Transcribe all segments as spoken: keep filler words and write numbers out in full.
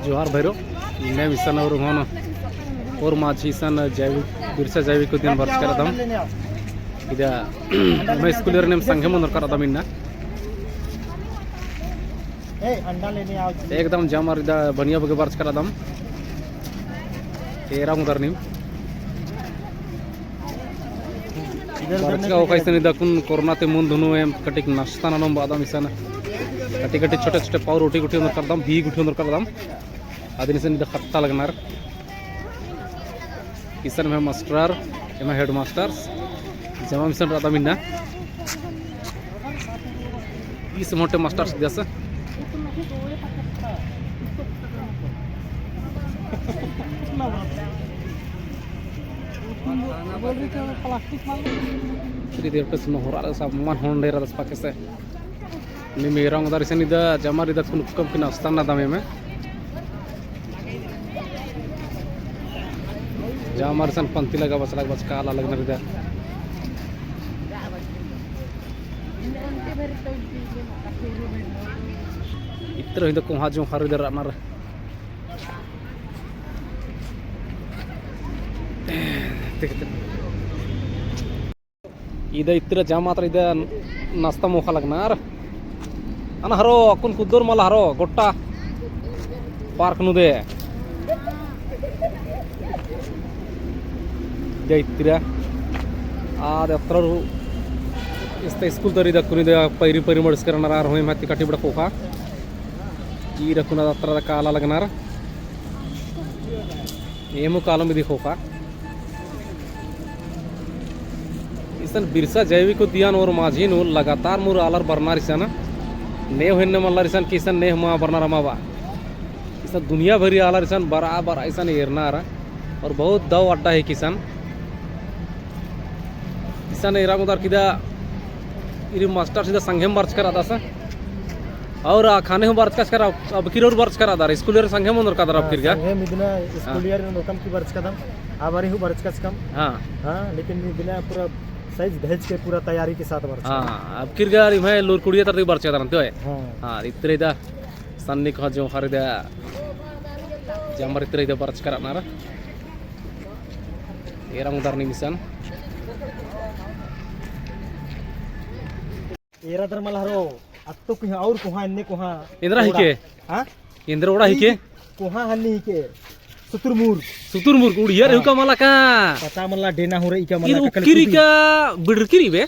जोहार भैरो, इन्ने इसन और होन और माझी इसन जैविक, बिरसा जैविक उद्यान बरचका रअदम। इदा एम्है स्कूलर नेम संगे मनोर करदम इन्ना। एकदम जामर इदा बनिया बग्गे बरचका रअदम। एरा उंदर नीम। बरचका ओखा इसन इदा कुन कोरोना ती मुन्द नू एम कटिक नाश्ता ननोम बअदम इसन। कटिक कटिक छोटे छोटे पाव रोटी गुट्ठी ओनोर करदम, बी गुट्ठी ओनोर करदम। अदिन इसन इदा खट्टा लगनर। इसन एम्है मास्टर, एम्है हेडमास्टर, जमा इसन रअदम इन्ना। इस मोटे मास्टर सीधा से। इतरी देर पे सुनो हो रहा था, सब मन होंडे रहा था पाके से। नीम एरा उंगदर इसन इदा जामर इदा कुन कुकम किन अस्तान ना दमे में। जामर इसन पंती लगा बचलक बचका आलर लगनर इदा। इतरा इदा कोहा जोंख़र इदा रअनर। इदा इतरा जामा तरा इदा नाश्ता मोख़ा लगनर। अना हरो अक्कुन कुद्दोर मला हरो गोट्टा पार्क नू दे। इदा इतरा आद अतरा रु इस्ता स्कूल तरा इदा कुन इदा पैरी पैरी मड़स करनर आर होय महती काटी बड़ा ख़ोख़ा। ईरा कुन अतरा काला लगनर। एमो कालम इदी ख़ोख़ा। इसन बिरसा जैविक उद्यान और माझी नू लगातार मुर आलर बरनर इसन। नेह एन्ने मल्लर इसन कि इसन नेह मा बरनर अमा बआ। इसन दुनिया भरी आलर इसन बरा बरा इसन एरनर। और बहुत दव अड्डा है कि इसन। इसन एरा उंगदर कि इदा ईरी मास्टर सीधा संगेम बरचका रअदस। और आ खाने हूँ बरचका रअदर, अब किर और बरचका रअदर, स्कूलियर संगेम ओनोर कादर अब किर गा। संगेम इदना हाँ। स्कूलियर नोकम की बरचका दम, आ बारी हूँ बरचका कम। हाँ। हाँ, लेकिन इदना पूरा सज धज के पूरा तैयारी के साथ बरचका। हाँ, अब किर गा इम्है लूर कुड़िया तरती बरचका दम तो है। हाँ। हाँ, इतरे इदा सन्नी कहा जोंख़र इदा जामर इतरे इदा बरचका रअनर। एरा उंगदर नीम इसन। एरा दर मला हरो, अत्तो कोहा और कोहा, एन्ने कोहा। एन्दरा हिके? हाँ? एन्दरा ओड़ा हिके? कोहा हन्नी हिके। सुतुरमुर्ग। सुतुरमुर्ग, उड़िया हाँ। रेहू का मला का? पता मला डेना हो रही का मला का उक्किरी का बिड़किरी बे?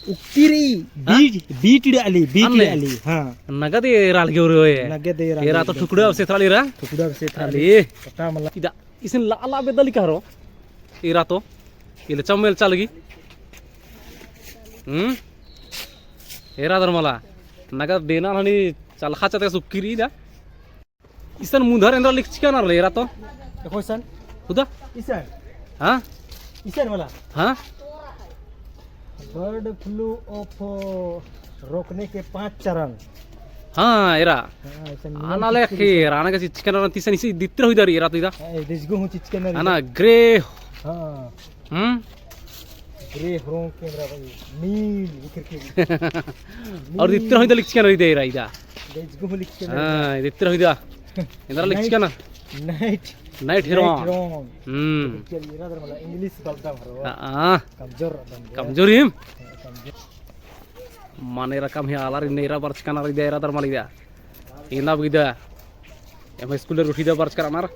उक्किरी, हाँ? बीट, बीट डाली, बीट अन्ने? डाली, हाँ। नगद एरा लगे हो रहे। नगद एरा एरा तो टुकड़ा से थ्राली रा? टुकड़ा से थ्राली। अरे। पता मला। इदा, इसन ला, ला बेदली का हरो? एरा तो। इले चम्मेल चलगी। हम्म? एरा दर मला। नगद डेना हनी चलखा चते सुक्की रई दा। इसन मुन्धर एन्दरा लिखचिका नर ले एरा तो। देखो इसन। हुदा? इसन। हाँ? इसन वाला। हाँ? बर्ड फ्लू ऑफ रोकने के पांच चरण। हाँ, एरा। हाँ, इसन नियम आना ले चिच्चकी खी, इसन। राना का चिच्चका नर तीसन इसी दित्र हुई दारी एरा तो इदा। हाँ, ये दिजगो हूँ चिच्चका नर आना इदा। ग्रे। हाँ। हम्म? ग्रे ह्रोंग केंद्रा भाई, नील, इकर के। और नील। इतना हुई दा लिखचिका ना इदा एरा इदा। इदा इजगो लिखचिका ना हाँ, इदा। इतना हुई दा। इधर लिखचिका ना। नाइट। नाइट ह्रोंग। नाइट ह्रोंग। हम्म। चल, इरा दर मला, इंग्लिश बलदा भरो। हाँ। कमजोर रदम। कमजोर हिम? हाँ, कमजोर। माने रकम ही आलार इन्ने एरा बरचका ना इदा एरा दर मला इदा। इन्ना बगिदा। एम स्कूल रे उठी दा बरचका रअनर।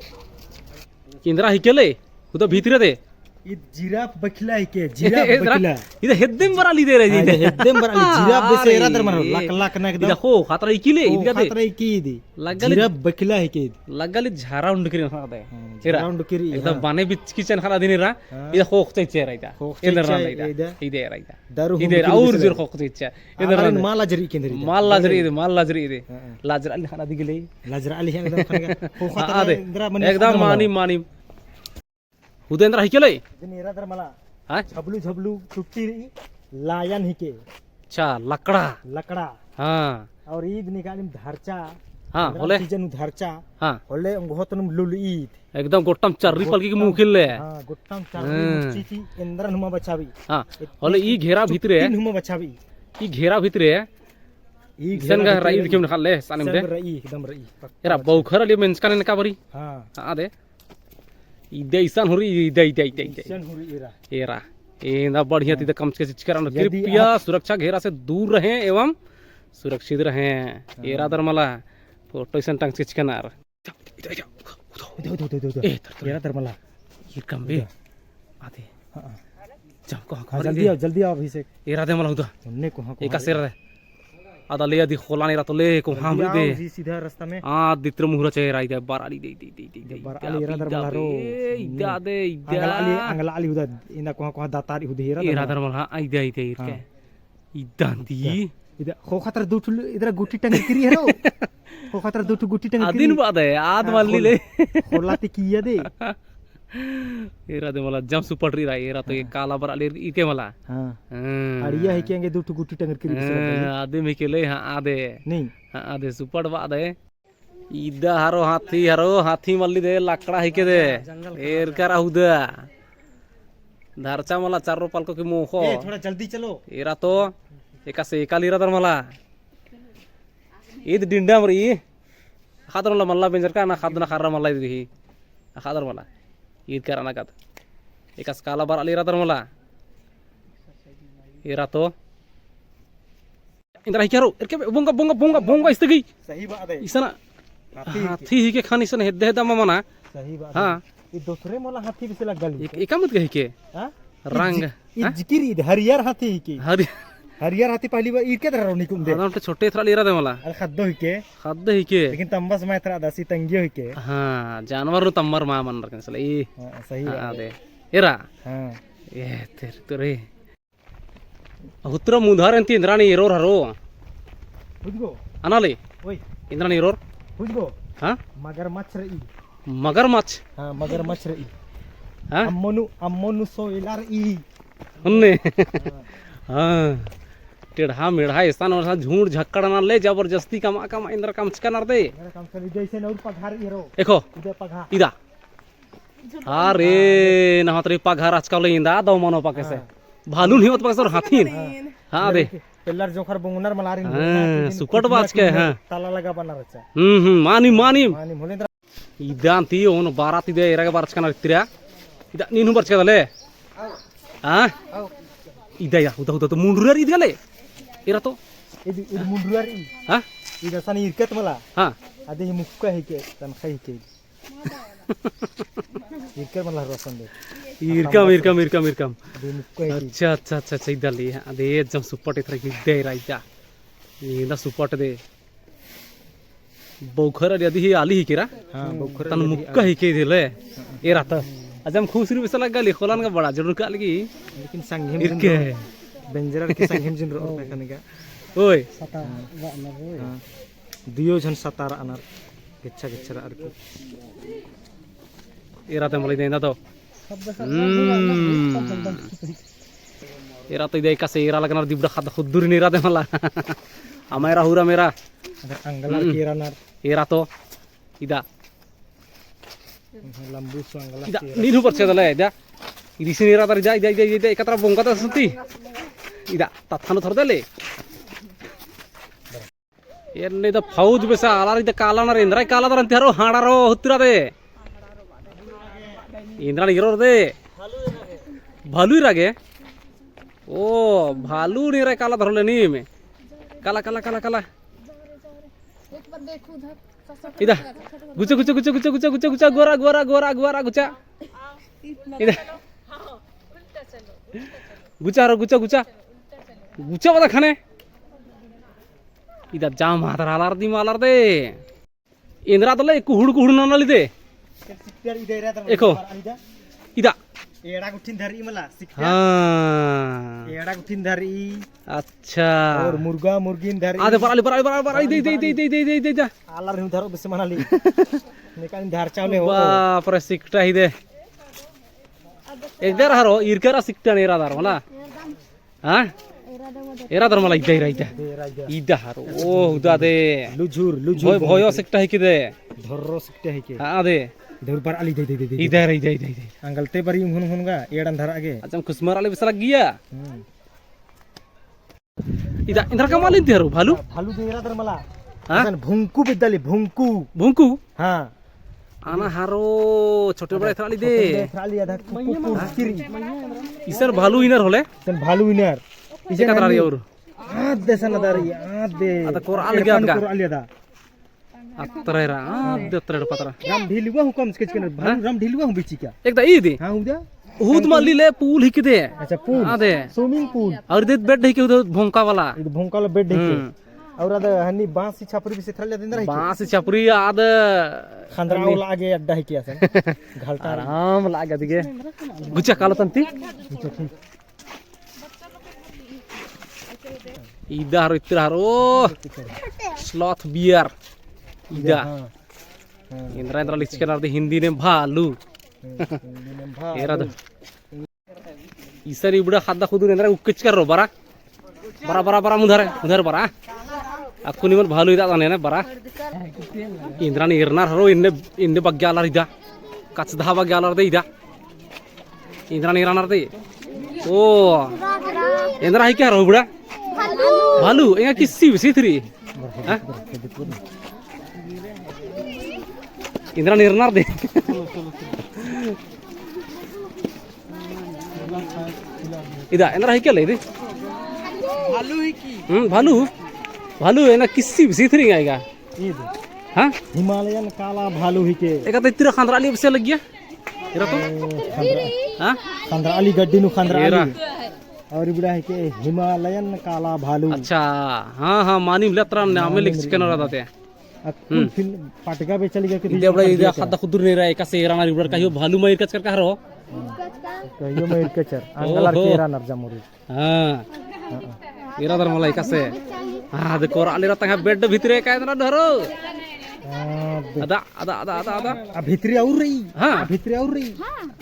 एन्दरा हिके ले, हुदा भीतरे दे। ईद जिराफ बखिला हिके, जिराफ एन्दरा, बखिला। इदा हेद्देम बरा ली दे रही हाँ, इदा। इदा हेद्देम बरा ली, जिराफ बेसे एरा दर मरो, अरे। लक लक ना एकदम। इदा खो, खतरा इकी ले, ओ, इदा दे। खतरा इकी दे। लग्गा ले जिराफ बखिला हिके ईद। लग्गा ले झारा उंडकिरी ना दे। हाँ, एरा। झारा उंडकिरी, एकदम हाँ। बाने बिचकी चन खला दिन एरा। हाँ। इदा खोख चैचे एरा इदा। खोख एन्दरा चैचे ना इदा। इदा। इदा एरा इदा। दारू इदा हूँ एरा, बिचकी और बिचकी जोर खोख चैचे। इधर आलारिन ना। मा लाजरी केंद्री। मा लाजरी दे, मा लाजरी दे। हाँ, हाँ। लाजरा लिहाना दिगले। लाजरा लिहाना एकदम खनगा। हो हाँ, खतरा आ दे। एन्दरा मनी एकदम खतरा मानी, मला। मानी। हुदे एन्दरा हिके ले? दिन एरा दर मला। हाँ? झबलू, झबलू टुट्टी रई, लायन हिके। अच्छा, लकड़ा। लकड़ा। हाँ। और ईद निकालिम धरचा। हाँ, एन्दरा होले। सीजन धरचा। हाँ। होले अंगोहतनुम लुल ईद। एकदम गोट्टम चर्री पलकी की मुँह खिल्ले। हाँ, गोट्टम चर्री हाँ। मुच्ची ती एन्दरन हुमा बचाबी। हाँ, होले ई घेरा भीतरे। नुमा बचाबी। ई घेरा भीतरे, ई इसन घेरा गा रई दिखे। दिखे मन खाले, सानिम दे। रई, एकदम रई। एरा बौखर अली मेंजका ने का बरी। हाँ। हाँ, दे। इदे इसन हुरी, इदे, इदे, इदे, इदे। इसन हुरी एरा। एरा। एन्दा बढ़िया हाँ। ती द कमचके चिचकर अनर। यदि कृपया आप सुरक्षा घेरा से दूर रहें एवं सुरक्षित रहें। हाँ। एरा दर मला, फोटो इसन टंगचके चिचकनर। इदा, इदा, उदा, उदा। ए, तर, तर। एरा दर मला। इरकम बे। उदा। आदे। हाँ, हाँ। जम को हाँ, हाँ, जल्दी दे। आओ, जल्दी आओ अभिषेक। एरा दे मला उदा। उन्ने को हाँ, को एका हाँ। सेरा दे। आदा ले अदी खोला ने एरा तो ले को हाँ जल्दी भी दे। आओ जी, सीधा रास्ता में। आ, दित्र मुहरा चाहे एरा इदा बार आली दे, दे, दे, दे, दे, बार इदा, आली एरा दर इदा मला रो। बे, इदा दे, इदा। अंगला आली, अंगला आली उदा, इन्दा को हाँ, को हाँ दातारी उदा एरा दर एरा मला। दर मला, हाँ, इदा, इदा, इरके। हाँ। इदा ती। इदा, इदा, खो खतर दू ठुल, इदरा गुटी टंगर किरी हेरो। खो खतर दू ठु गुटी टंगर किरी। अदिन बाद है, आद हाँ, मल्ली खोल। ले। खोला ती किया दे। एरा दे मला जम सुपट रई रा, एरा तो ये हाँ। काला बरा ले इके मला। हाँ। हाँ। अड़िया हिके अंगे दू ठु गुटी टंगर किरी हाँ, बिसरा दे। आदिम हिके ले, हाँ, आदे। नहीं। हाँ, आदे सुपट बाद है। इदा हरो हाथी, हरो हाथी मल्ली दे, लकड़ा हिके दे। जंगल का एरका राजा। रहुदा। धरचा मला चारो पालको की मोखो। ए, थोड़ा जल्दी चलो। एरा तो, एका से एका लीरा दर मला। ईद डिंडा मरी। खादर मला मल्ला बेंजर का ना, खादना खारा मला ईद ही। खादर मला। ईद करा ना कद। एका से काला बरा लीरा दर मला। एरा तो। इन्द्रा हिके हरो, एरके बोंगा, बोंगा, बोंगा, बोंगा, इस्ते गई। सही बात है। इसना हाथी हिके। हाथी हिके खान इसना हेद्दे हेद्दा मा मना। सही बात हाँ। है। ये दूसरे मोला हाथी बिसे लग्गा ली। एक, एका मत गई के? हाँ? रंग, ये जि-, ये हाँ? जिकिर ईद, हरियर हाथी हिके। हरि- हरियर हाथी पहली बार ईद के तरह रोनी कुम दे। आदम तो छोटे थरा लेरा दे मला। अरे खद्दो हिके। खद्दो हिके। लेकिन तम्बस मैं थरा दसी तंगियो हिके। हाँ, जानवर नु तम्बर मा मन रखन सला, ई। हाँ, सही हाँ, बात है। दे। एरा। हाँ। ए, तेरे, तेरे। हुतरा मुंधार एन्ती इन्द्रानी एरोर हरो। बुझगो? अनाले? ओय। इन्द्रानी एरोर? बुझगो? हाँ? मगरमच्छ रई। मगरमच्छ? हाँ, मगरमच्छ रई। हाँ? अम्मोनु, अम्मोनु सो एला रई। उन्ने? हाँ। हाँ। टेढ़ा मेढ़ा एसन ओसन झूठ झक्कड़ अनाले जबरदस्ती कमा कमा इन्द्रा कमचका नर दे। इन्द्रा कमचका नर दे, इसन और पघा रई एरो। देखो। इदा पघा। इदा। अरे, नहत रे पघा रहचका ले इन्दा दव मनो पाके से। हाँ। भालू नहीं होत पाके से और हाथी ने। हाँ। हाँ, दे। पेल्लर जोंखर बोंगनर मलारिन हाँ, बोंगनर, सुकट बाचके, हाँ। ताला लगा बना रहचा। हम्म, हम्म, मानिम, मानिम। मानिम, होले इन्द्रा। इदा अन्ती ओन बारात इदा एरा गे बरचका ना इत्रा। इदा नीन हूँ बरचका दले। हाँ? इदा या, उदा, उदा तो मुंडुरर इदा ले। एरा तो। इद, इद मुंडुरर ई। हाँ? इदा सनी इरकत मला। हाँ। अदे ही मुक्का हिके, तनखा हिके। इरकर मला रोशन दे। इरकम, इरकम, इरकम, इरकम। दे मुक्का है की। अच्छा, अच्छा, अच्छा, अच्छा, इदा ले, हाँ, दे जम सुपट इथरा की दे राजा। इदा सुपट दे। बौखर अदि ही आली ही केरा? हाँ, बौखर तन अदि मुक्का आली। ही के दे ले। एरा त। अजम खुसरी बेसा लग्गा ले, खोलन का बड़ा जरूर का लगी। लेकिन संगेम इरके। जिन रो, बेंजरर के संगेम जिन रो और पैखाने का। ओए। सता, हाँ। बा, ना, ओए। हाँ। दुयो झन सतार अनर, गेच्छा गेच्छा रअर की। एरा ते मला इदा तो। हम्म। एरा तो इदा एकासे एरा लगनर दिबड़ा खाद खुद्दुरी ने एरा ते मला। अमा एरा हुरा मेरा। अगर अंगलर हम्म। की एरा नर। एरा तो। इदा। लंबू सो अंगला इदा, की एरा। नीन हूँ बरचका दले, इदा। इदिसिन एरा तर इदा, इदा, इदा, इदा, इदा, एकतरा बोंगा ता सुती। इदा, तत्थानो थर दले। एन्ने द फौज बेसा आलार इद काला नर एन्द्रा काला दर अन्ती हरो हाड़ा रो हुत्तरा दे। एन्द्रा निगरोर दे। भालू इरा गे। ओ, भालू निरा काला दर होले नीम। काला, काला, काला, काला। इदा। गुचा, गुचा, गुचा, गोरा, गोरा, गोरा, गोरा, गुचा। इदा। गुचा हरो, गुचा, गुचा। गुचा बता खाने। इदा जाम हाथ आलार दिम आलार दे। एन्द्रा तले कुहुड़ कुहुड़ ननाली दे। सिकटर इदा एरा तर एको। इदा। एड़ा गुट्ठिन धरी मला, सिकटर। हाँ। एड़ा गुट्ठिन धरी। अच्छा। और मुर्गा मुर्गीन धरी। आदे बराली, बराली, बराली, बराली, दे, दे, दे। आलार हूँ धरो बेसे मनाली। नेकान धर चावले हो। बाप रे, सिकटा ही दे। एकर हरो, इरकर सिकटा ने एरा दर मला। हाँ? एरा दर मला इदा, इरा, इदा। इदा हरो, ओ, उदा दे। लुझुर, लुझुर भय, भयो सिकटा ही के दे। धर्रो सिकटा ही के। हाँ, दे। धर बराली दे, दे, दे, दे। इदा, इदा, इदा, इदा। अंगलते बरी उंगुन, उंगुन गा, एड़न धरा गे। अच्छा, खुसमर आले बिसरा गिया। हम्म। इदा, इन्द्रा का मालिन ती हरो, भालू? भालू दे एरा दर मला। हाँ? असन भुंकू बिद्दाली, भुंकू। भुंकू? हाँ। आना हरो, छोटे बड़े थ्राली दे। छोटे बड़े थ्राली आधा कुकुर किरी। इसन भालू इनर होले? इसन भालू इनर। इसन एका थ्राली हनी और? आद दे सन अदा रई, आद दे। अदा कोरआ लगी आद गा। कोरआ लगी आद। अत्रा एरा, आ, दे अत्रा एरा पत्रा। राम ढिलुवा हूँ कम से कम, हाँ? राम ढिलुवा हूँ बिची का? एक दा ई दे? हाँ, उदा। हूद मल्ली ले पूल हिके दे। अच्छा, पूल। हाँ दे। Swimming pool। और दे bed हिके उदा भोंका वाला। इद भोंका वाला bed हिके। हम्म। और आद हनी बांस ही छपरी भी से थ्राली आद इन्द्रा हिके। बांस ही छपरी आद खंदरा हनी। वाला आगे अड्डा हिके असन। घालटा। आराम लागे दिगे। गुचा काला तंती। गुचा ठीक। इदा हरो इत्रा हरो, sloth bear। इदा। हाँ। हाँ। इन्द्रा इन्द्रा लिचकनर दे हिन्दी ने भालू। हम्म, हिन्दी ने भालू। एरा दो। इसन इबड़ा ख़द्दा ख़ुदुर इन्द्रा उक्कचकर रो बरा। बरा, बरा, बरा, मुधर, मुधर बरा। अक्कु निमन भालू इदा तने ने बरा। इन्द्रा ने इरनर हरो इन्ने, इन्ने बग्गे आलर इदा। कचधा बग्गे आलर दे इदा। इन्द्रा ने इरनर दे। ओ। इन्द्रा हिके हरो बड़ा? भालू। भालू, एंगा किस्सी बिसी थ्री। हाँ? इन्द्रा ने इरनर दे। इदा, इन्द्रा हिके ले इदे? भालू हिके। हम्म, भालू। भालू एंगा किस्सी बिसी थ्री एंगा। ईद। हाँ? हिमालयन काला भालू हिके। एका तो इत्रा खंदरा आली बसे लगिया। एरा तो? ए, खंदरा। हाँ? खंदरा आली गड्डी नू खंदरा आली। एरा। और इबड़ा हिके हिमालयन काला भालू। अच्छा, हाँ, हाँ, मानिम ले अत्रा नामे लिख चिकन रहा थे। अक्कुन हम्म। फिन पटगा बेचा लगी के इदे बड़ा इदे ख़द्दा ख़ुदुर ने रहा, एकासे एरा नर इबड़ा कहियो भालू मइर कचकर कह रहो। हाँ। कहियो मइर कचर, अंगलर ओहो। के एरा नर जमुरी। हाँ। हाँ। एरा दर मला एकासे। हाँ, दे कोरआ ले एरा तंग्है bed भितरे का इन्द्रा डरो। हाँ, बे- अदा, अदा, अदा, अदा, अदा। आ भितरे और रई। हाँ। आ भितरे और रई।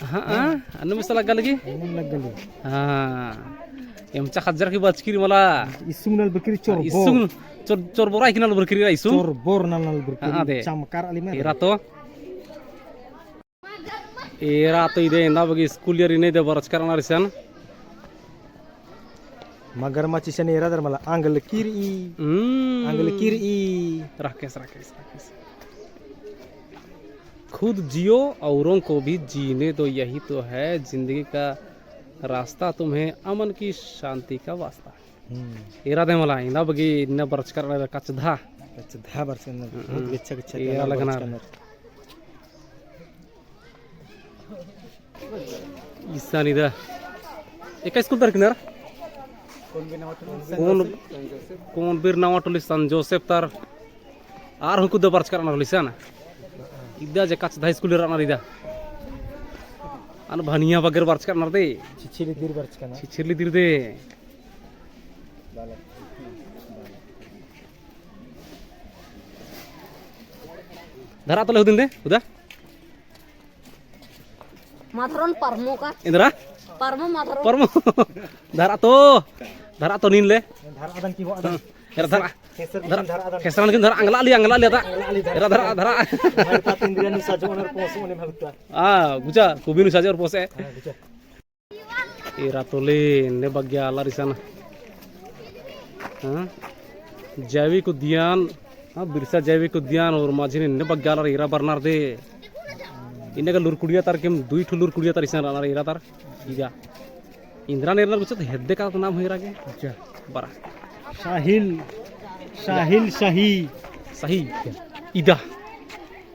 हाँ, हाँ, अन्ने में से लग्गा लगी। अन्ने में लग्गा लगी। हाँ। एमचा खज्जर की बचकिर मला। इसुंग नल बरकिर चोर बोर। इसुंग चोर, चोर बोरा इकनल बरकिर इसुंग। चोर बोर नल नल बरकिर। हाँ, दे। चमकार आली में। एरा तो। एरा तो इदे एन्दा बग्गे स्कूल यर इन्ने इदे बरचकर रअनर इसन। मगरमच्छ इसन एरा दर मला आंगल किरई। हम्म। आंगल किरई। राकेश, राकेश, राकेश। खुद जियो औरों को भी जीने दो, यही तो है जिंदगी का रास्ता, तुम्हें अमन की शांति का वास्ता। हम्म। एरा दे मला, एन्दा बग्गे इन्ने बरचकर रअनर कचधा। कचधा बरचकर रअनर, हम्म। बहुत गेच्छा गेच्छा एरा लगनर। बरचकर रअनर। इसन इदा। एका स्कूल तर किनर? कौन, कौन बीर नवा टोली सन जोसेफ तर। आर हूँ कुद्दा बरचकर रअनर होले इसन। इदा जे कचधा स्कूल रअनर इदा। अन भनिया बग्गे बरचकर रअनर दे। छिछिली दीर बरचकर रअनर। छिछिली दीर दे। धरआ तो ले हुदिन दे, हुदा। माथरोन परमो का। एन्दरा? परमो माथरोन। परमो। धरआ तो। धरआ तो नीन ले। धरआ दन की वो अदन। हाँ। एरा धरआ। केसर धरआ। धरआ दन। केसर की धरआ, अंगला ली, अंगला ली ता। अंगला ली धरआ। एरा धरआ, धरआ। धरआ ता इंद्रिया नु साजो ओनर पोस ओने भगता। आ, गुजा, कुबी नु साजो और पोसे। हाँ, गुजा। एरा तोले एन्ने बग्गे आलर इसन। हाँ? जैविक उद्यान, हाँ, बिरसा जैविक उद्यान और माझिन एन्ने बग्गे आलर एरा बरनर दे। इन्ने का लुरकुड़िया तर केम दुई ठो लुरकुड़िया तर इसन रअनर एरा तर। इदा। इन्द्रा ने एरनर गुच्छा तो हेद्दे का नाम होई एरा गे। अच्छा। बरा। साहिल, साहिल सही। सही। इदा।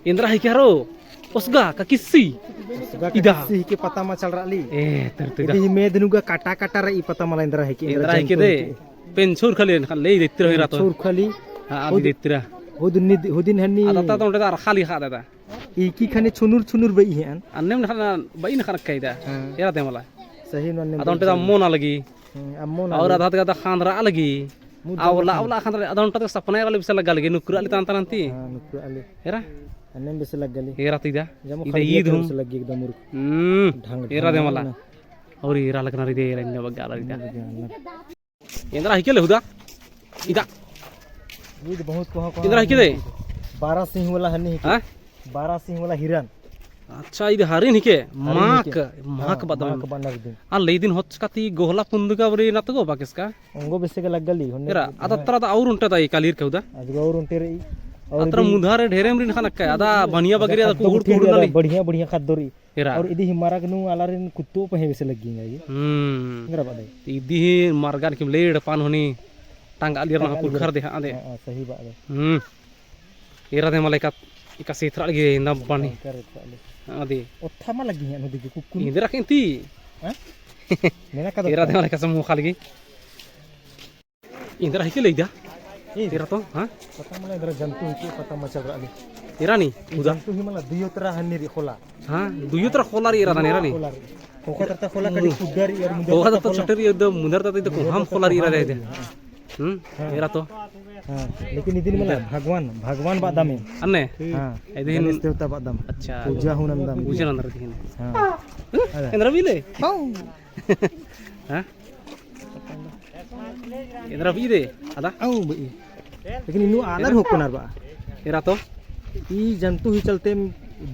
एन्दरा हिके हरो, ओसगा का किस्सी। ओसगा का इदा। किस्सी हिके पता मा चल रअली। ए, तर तो इदा। इदी मेद नुगा काटा काटा रई पता मला एन्दरा हिके, एन्दरा हिके दे। पेंछोर खाली, खाली इत्रा होई रअतो। पेंछोर खाली। हाँ, अभी इत्रा। हुद निद, हुदिन हन्नी। अदा ता तो ओन्टे ता अरखा लिखा दादा। इकी खने छुनुर छुनुर बई है अन। अन्नेम नखा बई नखा रखा इदा। हाँ। एरा दे मला। सही नन्ने अदा ओन्टे ता अम्मो ना लगी। हम्म, अम्मो ना और लगी। अदा ता खांदरा लगी। मुद्दा अवला, अवला खांदरा, अदा ओन्टा तो सपना एरा ले बिसा लग्गा लगी, नुकरा ले तान तान ती। हाँ, नुकरा ले। एरा? अन्नेम बिसा लग्गा ले। एरा ती दा। जमो इदा खड़िया ईद हूँ। बिसा लग्गी एकदम मुरुख। हम्म। ढंग एरा दे ढंग मला। ना। और एरा लगनर इदे, एरा इन्ने बग्गे आलर इदा। इन्ने बग्गे आलर। एन्दरा हिके ले हुदा? इदा। ईद बहुत कोहा कोहा एन्दरा हिके दे? बारह सिंह वाला हन्नी हिके। हाँ? बारह सिंह वाला हिरन। अच्छा, इदे हरिन हिके, हरिन माक, हिके। माक हाँ, बअदम। माक बअनर इदिन। आ, ले इदिन होचका ती गोहला पुंदका बरी नतगो बाकिसका? ओंगो बेसे का लग्गा ली, होन्ने एरा, हाँ। अदा तरा दा और उन्टा दा ई कालीर कहुदा? अजगा और उन्टे रई। और अतरा इदिन मुधारे ढेरेम रिन खानक का, अदा बनिया बगरी अदा खद्दो कुहुड़ कुहुड़ नली। बढ़िया, बढ़िया खद्दो रई। एरा। और इदी ही मरग नू आलारिन कुत्तो पहें बेसे लग्गी गा ये। हम्म। एरा बअदे। इदी ही मरगन किम लेड़ पान होनी टांगा लियर ना टंगा लियर। पुरखर दे, हाँ, दे। हाँ, हाँ, सही बात है। हम्म। एरा दे मला एका, एका सेथरा लगी ना बनी। एका सेथरा लगी। हाँ, दे। ओत्था मा लगी है, नु दिगे कुक्कुन। इधर रखें ती। हाँ? मेना का एरा दे मला एका समूह खा लगी। इन्द्रा हिके लइदा? ए, एरा तो, हाँ? पता मला इन्द्रा जंतु हिके पता मचल रआ ले। एरा नी, ई उदा? जंतु ही मला दुयो तरा हन्नी रई खोला। हाँ, दुयो तरा खोला रई एरा दन एरा नी। खोला रई। खोखा तरता खोला कटी कुद्दा रई, एरा मुंदर तरता खोला छोटे रई, एकदम मुंदर तरता तो मुंदर कोहाम तरता खोला रई एरा कोहाम रई। हाँ। हम्म, हाँ। एरा तो। हाँ, लेकिन इदिन मला भगवान, भगवान बअदम। अन्ने? हाँ, इदिन गणेश देवता बअदम। अच्छा। पूजा हूँ नंदम। पूजा नंदर दिहिन। हाँ। हाँ? अरे। इन्द्रा भी ले? हाँ। हाँ? एन्द्रा बई दे, अदा? अउ बई। लेकिन इन्नु आलर होकोनर बा। एरा तो? ई जंतु ही चलते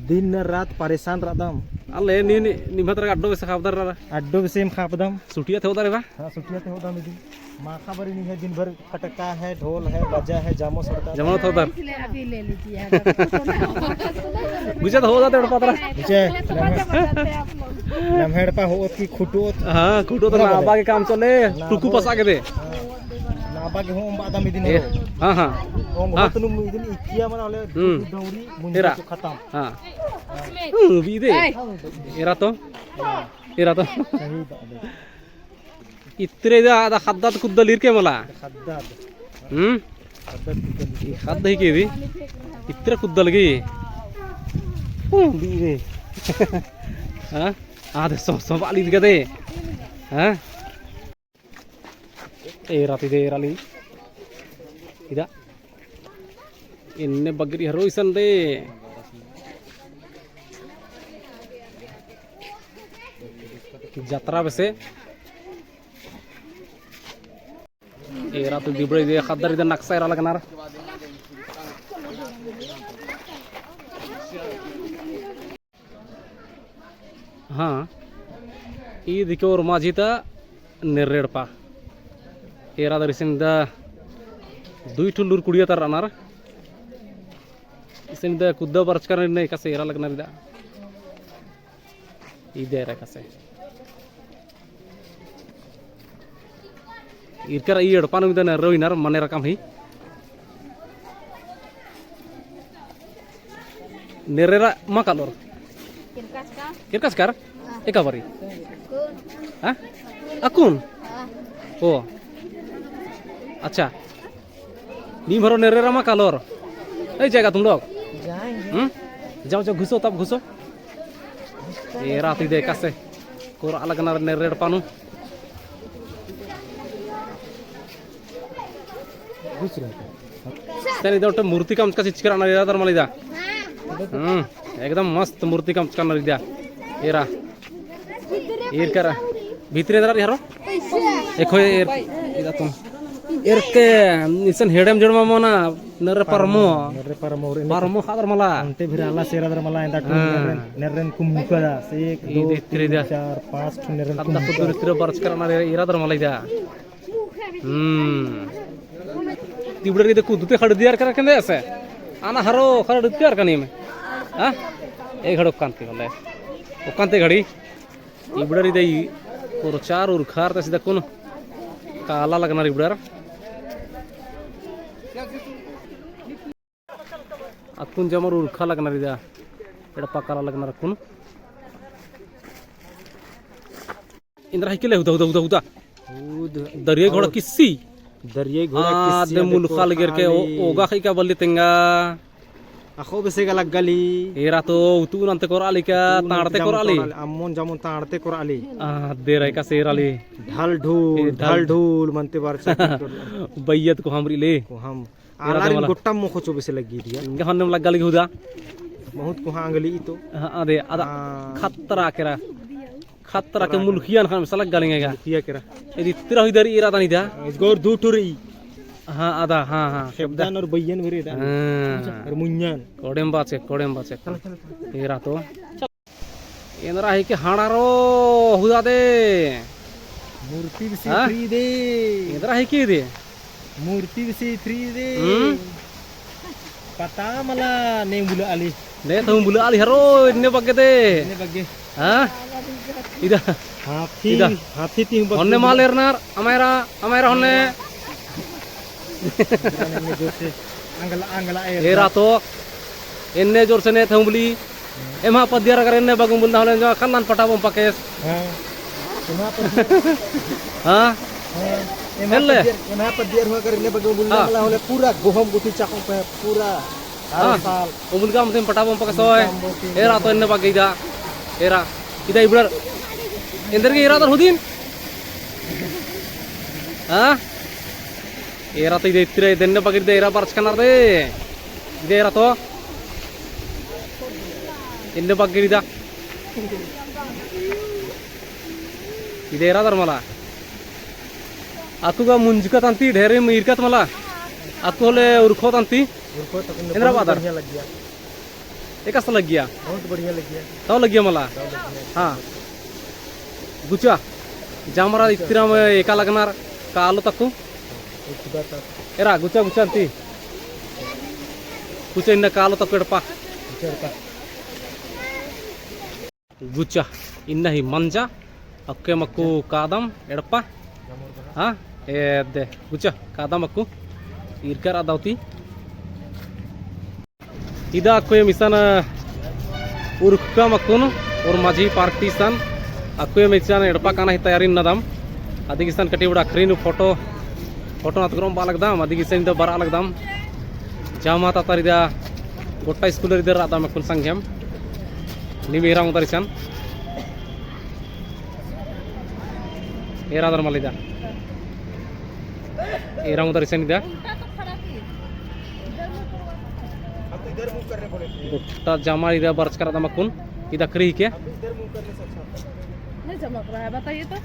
दिन रात परेशान रअदम। अले, नी, नी, निम्है तरा अड्डो बेसे खापदर रअरा। अड्डो बेसे एम खापदम। सुटिया थे होदा रे बा? हाँ, सुटिया थे होदा मिदी। माखा बरी नी है, दिन भर फटका है, ढोल है, बाजा है, जामो सड़ता है। जमो थोदर। इसलिए अभी ले लीजिए, अगर कुछ होना हो। बुझे तो होदा तेरे पात्रा। बुझे, लम्हे-, लम्हेड़ पा होत की खुटोत। हाँ, खुटोत ना ना बा। आबा के काम चले, ना टुकु बा। पसा के दे। हाँ। ना आबा के होम बादा मिदिन ए, हो। हाँ, हाँ। होम हाँ। होत नु मिदिन इकिया मना होले हम्म। दौरी मुंजा तेरा। तो खतम। हाँ। हम्म, बई दे। एरा तो? एरा तो? सही बात है। इतरे दा, दा खद्दाद कुद्दल इरके मला। खद्दाद। हम्म? खद्दाद कुद्दल। ई खद्द ही के दी? इतरे कुद्दल की? हम्म, बई दे। हाँ? आदे सो, सो बाली दिखा दे। हाँ? एरा ती दे, एरा ली। इदा। एन्ने बगरी हरो इसन दे। जतरा बेसे। एरा तो दिबड़े दे खद्दर इदे नक्शा एरा लगनर। हाँ, ई दिकोर माझी ता नेर्रे एड़पा। एरा दर इसन दा दुई ठो लूर कुड़िया तर रअनर। इसन दा कुद्दा बरचकर ने एकासे एरा लगनर इदा। इदे एरा एकासे। इरकर ई एड़पा नू इदा नेर्रे उइनर मने रकम ही। नेर्रे एरा मा कालोर? केरकाचकर। केरकाचकर? हाँ। एका बारी? अक्कुन। हाँ? अक्कुन? हाँ। ओ। अच्छा। नीम हरो नेर्रे एरा मा कालोर? नहीं जाएगा तुम लोग? जाएंगे। हम्म? जाओ, जाओ, घुसो, तब घुसो। एरा ती दे एकासे कोरआ लगनर नेर्रे एड़पा नू। घुस रहे थे। तनी दो मूर्ति कमचका चिचका रअनर एरा दर मला इदा। हम्म, एकदम मस्त मूर्ति कमचका रअनर इदा। एरा। एरकर। भीतरे एन्दरा रई हरो? एखोय एर, इदा तुम। एरके, इसन हेड़म जोड़मा मना, नेर्रे परमो। नेर्रे परमो, रे। परमो खादर मला। अंटे फिर आला सेरा दर मला, एन्दा कुम हाँ। नेर्रेन, नेर्रेन कुम मुका दा। से एक, ई दो, दे, तीन, चार, पाँच ठो नेर्रेन कुम मुका। इतरे बरचकर रअनर एरा दर मला इदा। हम्म। तिबड़र इदे कुद्दते खड़दियर कर कने ऐसे। आना हरो खड़दियर कने में। हाँ? एक घड़ो कांते बोले। ओ कांते घड़ी। इबड़र इदे ई प्रचार उरखार तस इदा कुन काला लगनर इबड़र। अक्कुन जमर उरखा लगनर इदा। एड़पा काला लगनर अक्कुन। इन्द्रा हिके ले हुदा, हुदा, हुदा, हुदा। हुद। दरिया घोड़ा और किस्सी। दरिया घोड़ा आ, किस्सी दे आदे मुलुखा कोरआ लगे के ओ-, ली। ओगा खई का बल्ली तेंगा। अखो बेसे गा लग्गा ली। एरा तो उतु नन्ते कोरआ ली का, उतु नन्ते ताड़ते जामुन कोरआ ली। कोरआ ली, अम्मोन जामुन ताड़ते कोरआ ली। आ, दे रहे का सेरा ली। ढल ढूल, ए, ढल ढल ढूल मनते बरचा। बइयत कोहाम रई ले। कोहाम। एरा आलारिन दे मला। गोट्टा मोखो चो बेसे लग्गी दिया। इनका हन्नेम लग्गा लगी हुदा। बहुत कोहा अंगली ई तो। हाँ, अदे, अदा हाँ। खतरा केरा। खतरा के मुलखिया नखन बेसे लग्गा लेंगे का। मुलखिया केरा। यदि इतरा हुई दरी एरा दानी दा। इसगोर दू ठो रई। हाँ, अदा, हाँ, हाँ। खेबदान और बइयन मेरे दा। हाँ। और मुंजन। कोड़ेम बाचे, कोड़ेम बाचे। चल, चल, चल। एरा तो। एन्दरा हिके हाड़ा रो हुदा दे। मूर्ति बेसे हाँ? Free दे। एन्दरा हिके दे। मूर्ति बेसे free दे। हम्म? पता मला ने बुला आली। ने तो बुला आली हरो इन्ने बग्गे दे। इन्ने बग्गे। हाँ? इदा। हाथी, इदा। हाथी ती बग्गे ओन्ने बुला। मालेरनार, अमायरा, अमायरा होन्ने। एरा तो एन्ने जोर से ने थम्बली। एम्हा पद्दियर अगर एन्ने बगुम बुलना होले जो कल्लन पटाबोम पकेस। हाँ। एम्हा पद्दियर। हाँ। हाँ। एम्हा पद्दियर, एम्हा पद्दियर हुआ कर एन्ने बगुम बुलना हाँ। मला होले पूरा गोहम गुटी चाकों पे पूरा हर हाँ। साल। उमुलगा मतिम पटाबोम पकेस होय। एरा तो एन्ने बग्गे इदा। एरा। इदा इबड़र। एन्देरगे एरा दर हुदिन। हाँ? एरा तो इदे इत्तिरा इदे एन्ने बग्गे इदे एरा बरचकनर दे। इदे एरा तो। एन्ने बग्गे इदा। इदे एरा दर मला। अक्कु गा मुंजकत अन्ती ढेरे ईरकत मला। अक्कु होले उरखोत अन्ती। उरखोत एन्दरा बादर। बढ़िया लग्गिया। एकासे लग्गिया? बहुत बढ़िया लग्गिया। तौ लग्गिया मला? तौ लग्गिया। हाँ। गुचा। जामरा इत्तिरा में एका लगनर कालो तक्कु। एरा गुचा गुचा अन्ती। गुचा इन्ना कालो तक्कु एड़पा। गुचा एड़पा। गुचा इन्ना ही मंजा। अक्कुम अक्कु कादम एड़पा। हाँ। एदे गुचा कादम अक्कु। ईरकर अदौती। इदा अक्कुम इसन उरखकम अक्कुन और मझी पार्क ती इसन अक्कुम इसन एड़पा काना ही तैयारी ननदम। अदिगे इसन कटी बड़ा अखरी नू फोटो, फोटो नतगरम बा लगदम, अदिगे इसन इदा बरा लगदम। जामा तातर इदा गोट्टा स्कूलर इदा रअदम अक्कुन संगेम। नीम एरा ओंगदर इसन। एरा दर मला इदा। एरा ओंगदर इसन इदा। गोट्टा जामा इदा बरचकर रअदम अक्कुन। इदा अखरी हिके। नहीं चमक रहा है, बताइए तो।